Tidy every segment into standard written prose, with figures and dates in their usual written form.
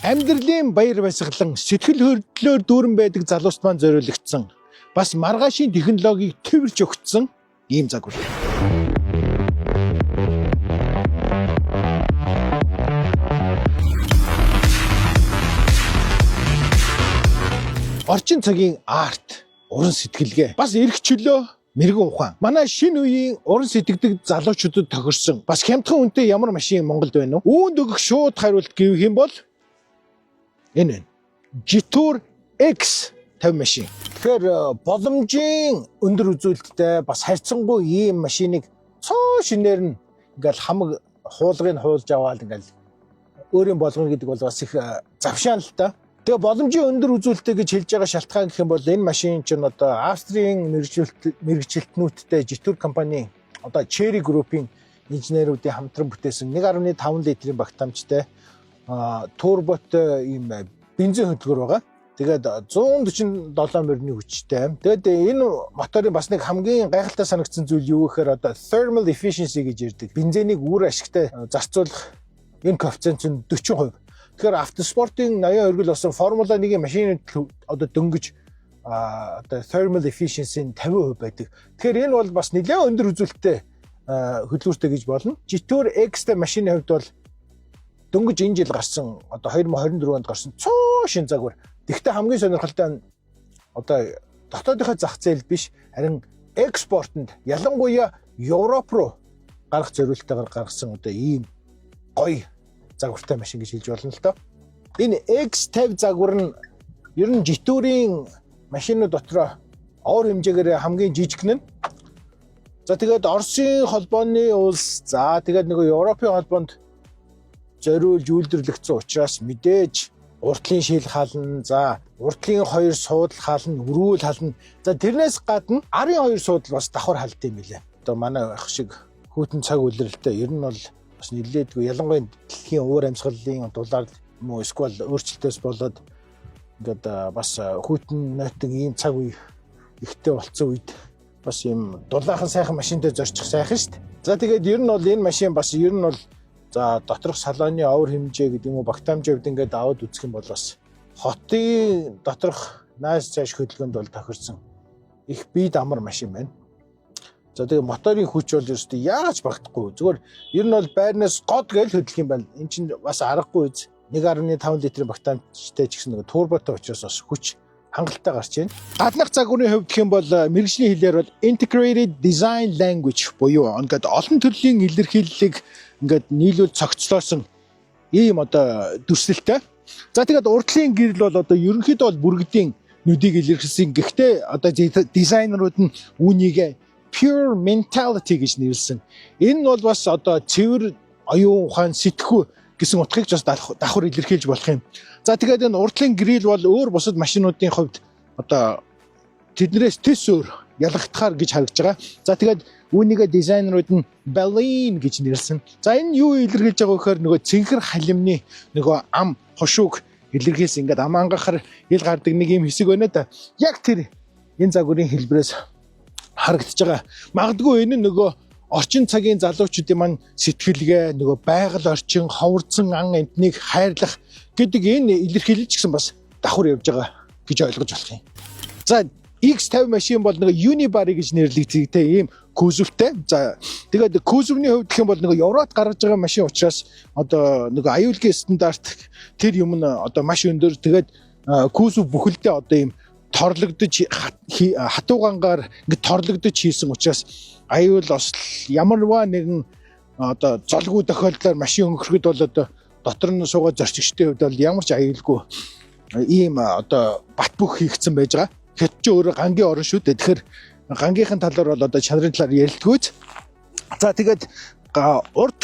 Амьдралын баяр баясгалан, сэтгэл хөдлөлөөр дүүрэн байдаг залууст маань зориулагдсан. Бас маргаашийн технологиг тэвэрч өгсөн ийм загвар. Орчин цагийн арт, уран сэтгэлгээ, бас эрх чөлөө, мэргэн ухаан. Манай шинэ үеийн уран сэтгэдэг залуучуудад тохирсон бас хямдхан үнэтэй ямар машин Монголд байна вэ? Үүнд өгөх шууд хариулт гэвэх юм бол энэ байна. Jetour X 50 машин. Тэгэхээр боломжийн өндөр үзүүлэлттэй, бас харьцангуй ийм машиныг цоо шинээр нь ингээл хамаг хуулгыг хуулж аваад ингээл өөрийн болгоно гэдэг бол бас их завшаан л та. Тэгээ боломжийн өндөр үзүүлэлттэй гэж хэлж байгаа шалтгаан гэх юм бол энэ машин чинь одоо Австрийн мэргэжилтнүүдтэй Jetour компани, одоо Chery Group-ийн инженерүүдийн хамтран бүтээсэн 1.5 литрийн багтаамжтай, турботой ийм бензин хөдөлгөөр байгаа. Тэгээд 147 морины хүчтэй. Тэгээд энэ моторын бас нэг хамгийн гайхалтай санагдсан зүйл юу гэхээр одоо thermal efficiency гэж ярьдаг. Бензинийг үр ашигтай зарцуулах энэ коэффициент нь 40%. Тэгэхээр автоспортын 80 оргил болсон Формула 1-ийн машинууд одоо дөнгөж одоо thermal efficiency нь 50% байдаг. Тэгэхээр энэ бол бас нэлээд өндөр үзүүлэлттэй хөдөлгөөртэй гэж болно. Jetour X-тэй машины хувьд бол дөнгөж энэ жил гарсан, одоо 2024 онд гарсан цоо шин загвар. Тэгвэл хамгийн сонирхолтой нь одоо дотоодынхоо зах зээл биш, харин экспортод, ялангуяа Европ руу гарах зорилтойгоор гаргасан одоо ийм гоё загвартай машин гэж хэлж болно л доо. Энэ X50 загвар нь ер нь Jetour-ийн машинууд дотроо овор хэмжээгээр хамгийн жижигхэн нь. За, тэгээд Оросын холбооны улс, за тэгээд нөгөө Европын холбоонд зориулж үйлдвэрлэгдсэн учраас мэдээж урд талын шил хална, за урд талын хоёр суудал хална, өрүүл хална. За, тэрнээс гадна арын хоёр суудал бас давхар халд юм билээ. Одоо манай ах шиг хүйтэн цаг улиралтай ер нь бол бас нэлээдгүй, ялангуяа дэлхийн уур амьсгалын дулаар юм уу эсвэл өөрчлөлтөөс болоод ингээд бас хүйтэн нойтон ийм цаг үе ихтэй болцсон үед бас ийм дулаахан сайхан машинтай зорчих сайхан шүү дээ. За, тэгээд ер нь бол энэ машин бас ер нь бол за доторх салоны овор хэмжээ гэдэг юм уу, багтаамжийн хувьд ингээд аваад үзэх юм бол бас хотын доторх нааш цааш хөдөлгөөнд бол тохирсон их бие дамар машин байна. За, тэгээ моторын хүч бол ерөөсөө яаж багтахгүй. Зүгээр ер нь бол байрнаас год гээл хөдлөх юм байна. Эн чинь бас аргагүй үз. 1.5 литрийн багтаамжтай ч гэсэн нэг турботой учраас бас хүч хангалттай гарч байна. Гаднах загварын хувьд гэх юм бол мэргэжлийн хэлээр бол integrated design language буюу ингээд олон төрлийн илэрхийллийг ингээд нийлүүл цогцлоосон ийм одоо дүрслэлтэй. За, тэгээд урд талын гэрэл бол одоо ерөнхийдөө бол бүргэдийн нүдийг илэрхийлсэн. Гэхдээ одоо дизайнерууд нь үүнийг pure mentality гэж нэрлэсэн. Энэ нь бол бас одоо цэвэр оюун ухаан, сэтгхүү гэсэн утгыг ч бас давхар илэрхийлж болох юм. За, тэгээд энэ урд талын грил бол өөр бусад машинуудын хувьд одоо тэднээс тэс өөр ялгагдахаар гэж харагдаж байгаа. За, тэгээд үүнийгээ дизайнерууд нь baleen гэж нэрлэсэн. За, энэ юу илэрхийлж байгаа вэ гэхээр нөгөө цэнхэр халимны нөгөө ам хошууг илэрхийлсэн, ингээд ам ангахаар ил гардаг нэг юм хэсэг байна да. Яг тэр энэ загварын хэлбэрээс харагдаж байгаа. Магадгүй энэ нь нөгөө орчин цагийн залуучуудын маань сэтгэлгээ, нөгөө байгаль орчин, ховордсон ан амьтныг хайрлах гэдэг энэ илэрхийлэл ч гэсэн бас давхар явж байгаа гэж ойлгож болох юм. За, X50 машин бол нэг Unibody гэж нэрлэгддэг те ийм кузовтай. За, тэгээд кузовны хувьд гэх юм бол нэг Еврод гаргаж байгаа машин учраас одоо нэг аюулгүй стандарт тэр юм нь одоо маш өндөр. Тэгээд кузов бүхэлдээ одоо ийм торлогдож, хатуугангаар ингээд торлогдож хийсэн учраас аюул осол ямарваа нэгэн одоо золгүй тохиолдлоор машин өнгөрөхөд бол одоо дотор нь суугаад зорчигчдын хувьд бол ямар ч аюулгүй ийм одоо бат бөх хийгдсэн байж байгаа. Хятад ч өөрөө гангийн орон шүү дээ. Тэгэхээр гангийнхын талаар бол одоо чанарын талаар ярилдаггүй. За, тэгээд урд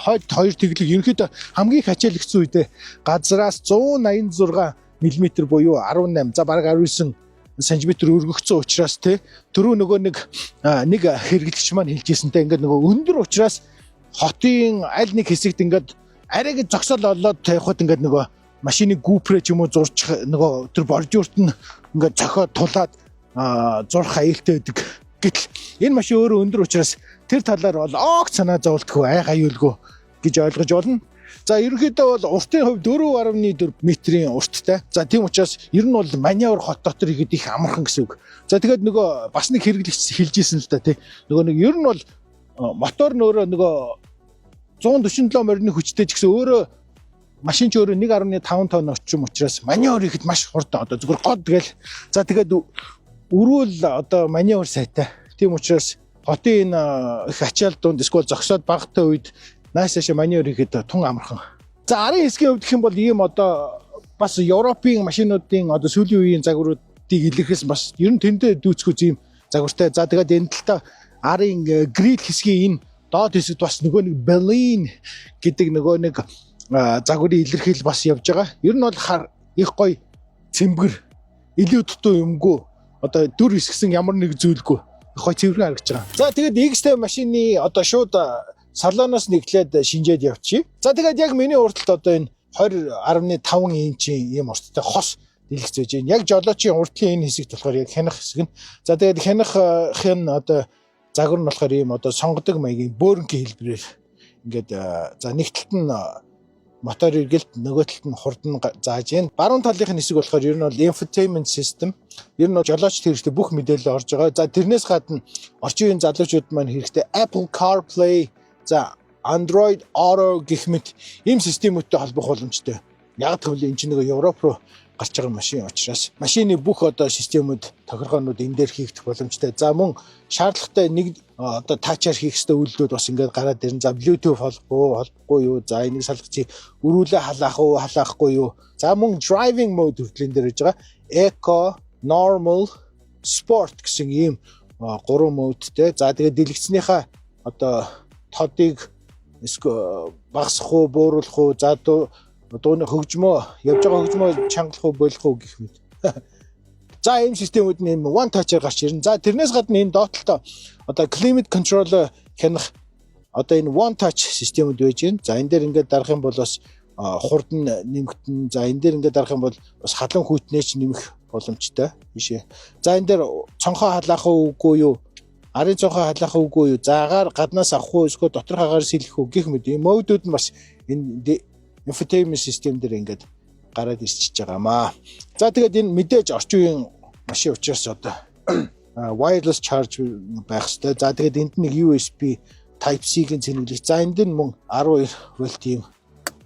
хойд хоёр тэглэг ерөнхийдөө хамгийн их ачаалагдсан үедээ газраас 186 мм буюу 18, за бараг 19 сантиметр өргөгцсөн учраас те түрүү нөгөө нэг хэрэглэгч маань хэлжсэнтэй ингээд нөгөө өндөр учраас хотын аль нэг хэсэгт ингээд арайг зогсоол олоод тавихад ингээд нөгөө машины гүүпрээ ч юм уу зурчих, нөгөө тэр бордюрт нь ингээд цохиод тулаад зурх аюултай байдаг. Гэтэл энэ машин өөрөө өндөр учраас тэр талаар бол огт санаа зовлтгүй, айх аюулгүй гэж ойлгож болно. За, ерөнхийдөө бол уртын хувьд 4.4 метрийн урттай. За, тийм учраас ер нь бол маневр хот дотор хийхэд их амархан гэсэн үг. За, тэгээд нөгөө бас нэг хэрэглэгч хэлж исэн л да, тий. Нөгөө нэг ер нь бол мотор нь өөрөө нөгөө 147 морины хүчтэй ч гэсэн өөрөө машин ч өөрөө 1.5 тонн орчим учраас маневр хийхэд маш хурдан, одоо зүгээр год гээл. За, тэгээд өрүүл одоо маневр сайтай. Тийм учраас хотын энэ их ачаал дунд эсвэл зогсоод багатай үед наашаашаа маневр хийхэд тун амархан. За, арын хэсгийн хувьд гэх юм бол ийм одоо бас Европын машинуудын одоо сүүлийн үеийн загваруудыг илэрхийлсэн, бас ер нь тэндээ дүүцэхүйц ийм загвартай. За, тэгээд энэ талдаа арын grill хэсгийн энэ доод хэсэгт бас нөгөө нэг Berlin гэдэг нөгөө нэг загварын илэрхийлэл бас явж байгаа. Ер нь бол их гоё цэмбэр, илүү дутуу юмгүй, одоо дүр хэсгсэн ямар нэг зүйлгүй, их гоё цэвэрхэн харагдаж байгаа. За, тэгээд X5 машины одоо шууд салоноос нэглээд шинжээд явчих. За, тэгээд яг миний урдталд одоо энэ 20.5 инчийн ийм урттай хос дэлгэц байж байна. Яг жолоочийн урдлын энэ хэсэгт болохоор яг хянах хэсэг нь. За, тэгээд хянах хэн одоо загвар нь болохоор ийм одоо сонгодог маягийн бөөрөнхий хэлбэрээр ингээд за нэг талд нь мотор эргэлт, нөгөө талд нь хурд нь зааж байна. Баруун талынх нь хэсэг болохоор ер нь бол infotainment system. Ер нь бол жолоочд хэрэгтэй бүх мэдээлэл орж байгаа. За, тэрнээс гадна орчин үеийн залуучууд маань хэрэгтэй Apple CarPlay, за Android Auto гэх мэт ийм системүүдтэй холбох боломжтой. Яг гэвэл энэ чинь нэг Европ руу гарч байгаа машин учраас машины бүх одоо системүүд, тохиргоонууд энэ дээр хийгдэх боломжтой. За, мөн шаардлагатай нэг одоо touch аар хийх ёстой үйлдэлүүд бас ингээд гараад ирнэ. За, Bluetooth холбох уу, холбохгүй юу? За, энийг салгах, өрүүлээ халаах уу, халаахгүй юу? За, мөн driving mode хүртэл энэ дээр байж байгаа. Eco, normal, sport гэсэн ийм гурван mode тэй. За, тэгээд дэлгэцнийхаа одоо тодыг багасгах уу, бууруулах уу, за дууны хөгжмөө, явж байгаа хөгжмөө чангалах уу, болох уу гэх мэт. За, ийм системүүд нь ийм one touch-аар гарч ирнэ. За, тэрнээс гадна энэ доотлолтоо одоо climate control хянах одоо энэ one touch системүүд байж байна. За, энэ дээр ингээд дарах юм бол бас хурд нь нэмэгдэн. За, энэ дээр ингээд дарах юм бол бас халуун хүйтнээ ч нэмэх боломжтой. Бишээ. За, энэ дээр цонхоо халаах уу, үгүй юу? Арын цонхоо халаах уу, үгүй юу? За, агаар гаднаас авах уу, эсвэл доторх агаар сэлэх үү гэх мэт ийм mode үүд нь бас энэ infotainment систем дээр ингээд гараад ирчихэж байгаамаа. За, тэгээд энэ мэдээж орчин үеийн машин учраас одоо wireless charge байх хэрэгтэй. За, тэгээд энд нэг USB Type C-гийн цэнэглэж. За, энд нь мөн 12 вольт ийм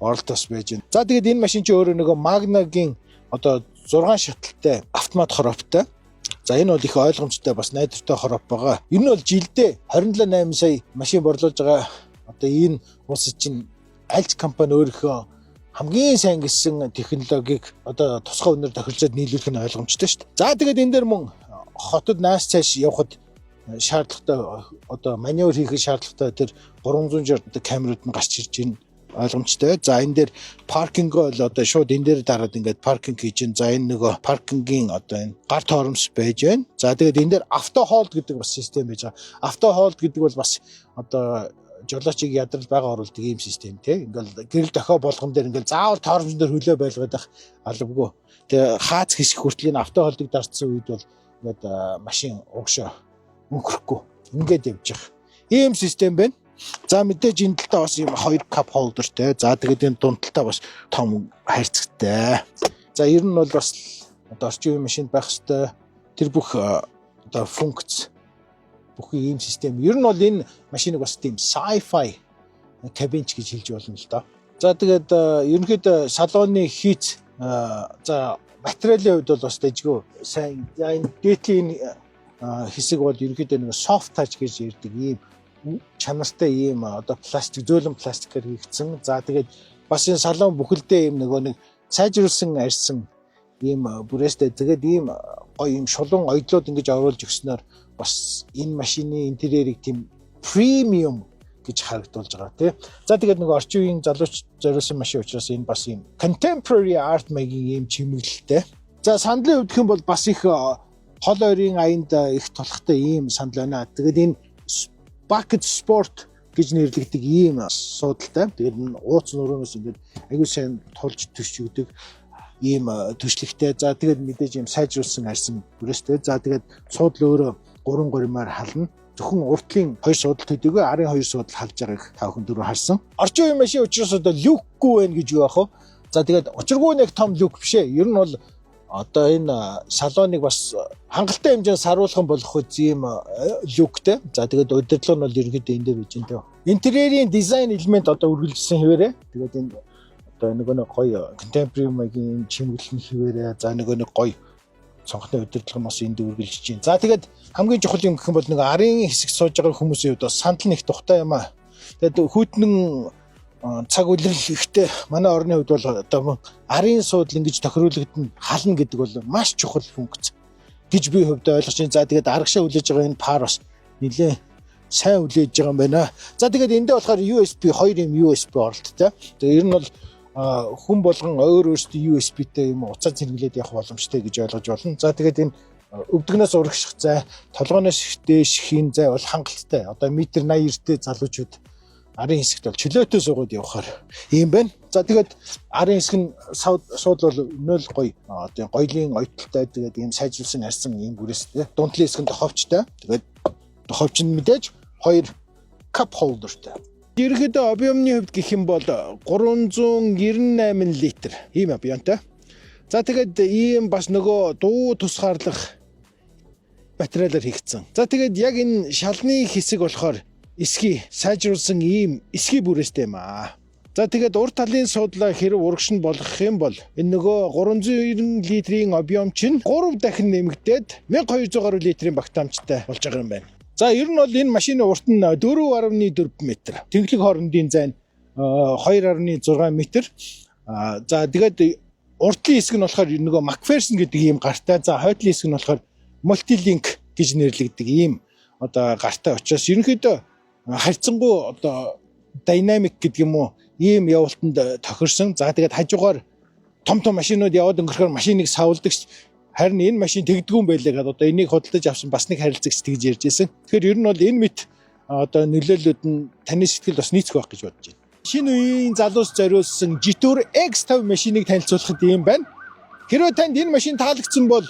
оролт бас байж байна. За, тэгээд энэ машин чинь өөрөө нөгөө Magna-гийн одоо 6 шаталтай автомат хороптой. За, энэ бол их ойлгомжтой, бас найдвартай хороп байгаа. Ер нь бол жилдээ 27 8 сая машин борлуулж байгаа одоо энэ улсад чинь аль ч компани өөрийнхөө хамгийн сайн гэсэн технологиг одоо тусгай үнээр тохиролцоод нийлүүлэх нь ойлгомжтой шүү дээ. За, тэгээд энэ дээр мөн хотод нааш цааш явхад шаардлагатай, одоо маневр хийхэд шаардлагатай тэр 360 одоо камерууд нь гарч ирж байна, ойлгомжтой. За, энэ дээр parking бол одоо шууд энэ дээр дараад ингээд parking хийж байна. За, энэ нөгөө parking ийн одоо энэ гар тоормос байж байна. За, тэгээд энэ дээр auto hold гэдэг бас систем байж байгаа. Auto hold гэдэг бол бас одоо жолоочийг ядрал байгаа оруулдаг ийм систем, тий. Ингээл гэрэл дохио болгон дээр ингээл заавал тоормсон дээр хөлөө байлгаад байх албагүй. Тэгээ хаац хэсэг хүртэл энэ auto hold ыг дарцсан үед бол ингээд машин урагшаа өнгөрөхгүй ингээд явж байгаа. Ийм систем байна. За, мэдээж энэ талдаа бас ийм хоёр cup holder тэй. За, тэгээд энэ дунд талдаа бас том хайрцагтай. За, ер нь бол бас одоо орчин үеийн машинд байх хэвээр тэр бүх одоо функц бүхий ийм систем. Ер нь бол энэ машиныг бас тийм sci-fi cabin ч гэж хэлж болно л доо. За, тэгээд ерөнхийдөө салоны хийц, за материалын хувьд бол бас дэжгүй сайн. За, энэ дээдлийн хэсэг бол ерөнхийдөө нэг soft touch гэж ярьдаг ийм чанартай ийм одоо пластик, зөөлөн пластикаар хийгдсэн. За, тэгээд бас энэ салон бүхэлдээ ийм нөгөө нэг сайжруулсан арьсан ийм бүрээстэй. Тэгээд ийм гоё ийм шулуун оёдлууд ингэж оруулж өгснөөр бас энэ машины интерьерийг тийм премиум гэж харагдуулж байгаа, тий. За, тэгээд нөгөө орчин үеийн залууч зориулсан машин учраас энэ бас ийм contemporary art маягийн ийм чимэглэлтэй. За, сандлын хувьд гэх юм бол бас их хол ойрын аянд их тулахтай ийм сандал байна. Тэгээд энэ bucket sport гэж нэрлэгдэг ийм суудалтай. Тэгээд энэ ууц нурууноос ингээд аягүй сайн тулж төсч өгдөг ийм төшлөгтэй. За, тэгээд мэдээж ийм сайжруулсан арьсан бүрээстэй. За, тэгээд суудал өөрөө гурван горимаар хална. Зөвхөн урд талын хоёр суудал төдийгүй арын хоёр суудал халж байгааг та бүхэн дөрөв харсан. Орчин үеийн машин учраас одоо люк гүй байна гэж юу яах вэ? За, тэгээд учиргүй нэг том люк биш ээ. Ер нь бол одоо энэ салоныг бас хангалттай хэмжээнд саруулхан болох үз ийм люктэй. За, тэгээд удирдлага нь бол ерөнхийдөө энэ дээр байж байна. Интерьерийн дизайн элемент одоо үргэлжилсэн хэвээрээ. Тэгээд энэ одоо нөгөө нэг гоё contemporary маягийн чимэглэл нь хэвээрээ. За, нөгөө нэг гоё цонхны удирдлага нь бас энд үргэлжиж байна. За, тэгээд хамгийн чухал юм гэх юм бол нэг арын хэсэг сууж байгаа хүмүүсийн хувьд бас сандал нэг тухтай юм аа. Тэгээд хүйтэн цаг улирал ихтэй манай орны хувьд бол одоо мөн арын суудал ингэж тохируулагдана, хална гэдэг бол маш чухал функц гэж би хувьдаа ойлгож байна. За, тэгээд арагшаа хүлээж байгаа энэ пар бас нэлээд сайн хүлээж байгаа юм байна. За, тэгээд эндээ болохоор USB, хоёр юм USB оролттой. Тэгээд ер нь бол хүн болгон өөр өөрсдөө USB-тэй юм утсаа зэрэглээд явах боломжтой гэж ойлгож байна. За, тэгээд энэ өвдгнөөс урагших зай, толгооноос дээш хийн зай бол хангалттай. Одоо метр 89-тэй залуучууд арын хэсэгт бол чөлөөтэй суугаад явахаар ийм байна. За, тэгээд арын хэсэг нь суудал бол нөл гоё. Одоо гоёлын ойтолтой, тэгээд ийм сайжруулсан арьсан ийм бүрээстэй. Дунтлын хэсэг нь доховчтой. Тэгээд доховч нь мэдээж хоёр cup holder тай. Ерөнхийдөө объемны хувьд гэх юм бол 398 литр ийм объемтой. За, тэгээд ийм бас нөгөө дуу тусгаарлах материалаар хийгдсэн. За, тэгээд яг энэ шалны хэсэг болохоор эсхий сайжруулсан ийм эсхий бүрээстэй юм аа. За, тэгээд урд талын суудлаа хэрэг урагш нь болгох юм бол энэ нөгөө 390 литрийн объем чинь 3 дахин нэмэгдээд 1200 гаруй литрийн багтаамжтай болж байгаа юм байна. За, ер нь бол энэ машины урт нь 4.4 м. Тэнхлэг хоорондын зай нь 2.6 м. За, тэгээд урдлын хэсэг нь болохоор нөгөө McPherson гэдэг ийм гартай. За, хойдлын хэсэг нь болохоор Multilink гэж нэрлэгдэг ийм одоо гартай учраас ерөнхийдөө харьцангуй одоо dynamic гэдэг юм уу, ийм явалтанд тохирсон. За, тэгээд хажуугаар том том машинууд яваад өнгөрөхөөр машиныг савладаг ш. Харин энэ машин тэгдэггүй юм байлаа гэдээ одоо энийг худалдаж авсан бас нэг харилцагч тэгж ярьж байсан. Тэгэхээр ер нь бол энэ мэт одоо нөлөөллүүд нь таны сэтгэлд бас нийцэх байх гэж бодож байна. Шинэ үеийн залуус зориулсан Jetour X5 машиныг танилцуулахад ийм байна. Хэрвээ танд энэ машин таалагдсан бол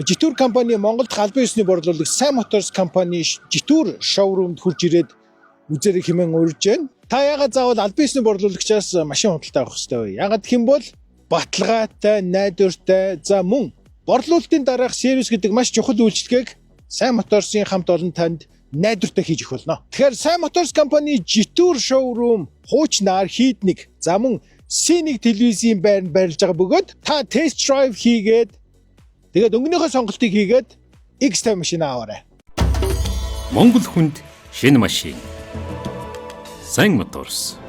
Jetour компани Монголд албан ёсны борлуулагч Сайн Motors компани Jetour showroom-д хүрч ирээд үзээрэй хэмээн урьж байна. Та яагаад заавал албан ёсны борлуулагчаас машин худалдаа авах ёстой вэ? Яагаад гэх юм бол баталгаатай, найдвартай, за мөн борлуулалтын дараах сервис гэдэг маш чухал үйлчилгээг Сайн Motors-ын хамт олон танд найдвартай хийж өгөх болно. Тэгэхээр Сайн Motors компани Jetour showroom хуучнаар хийд нэг, за мөн C1 телевизийн байранд байрлаж байгаа бөгөөд та test drive хийгээд, тэгээд өнгөнийхөө сонголтыг хийгээд X5 машин аваарай. Монгол хүнд шинэ машин. Сайн Моторс.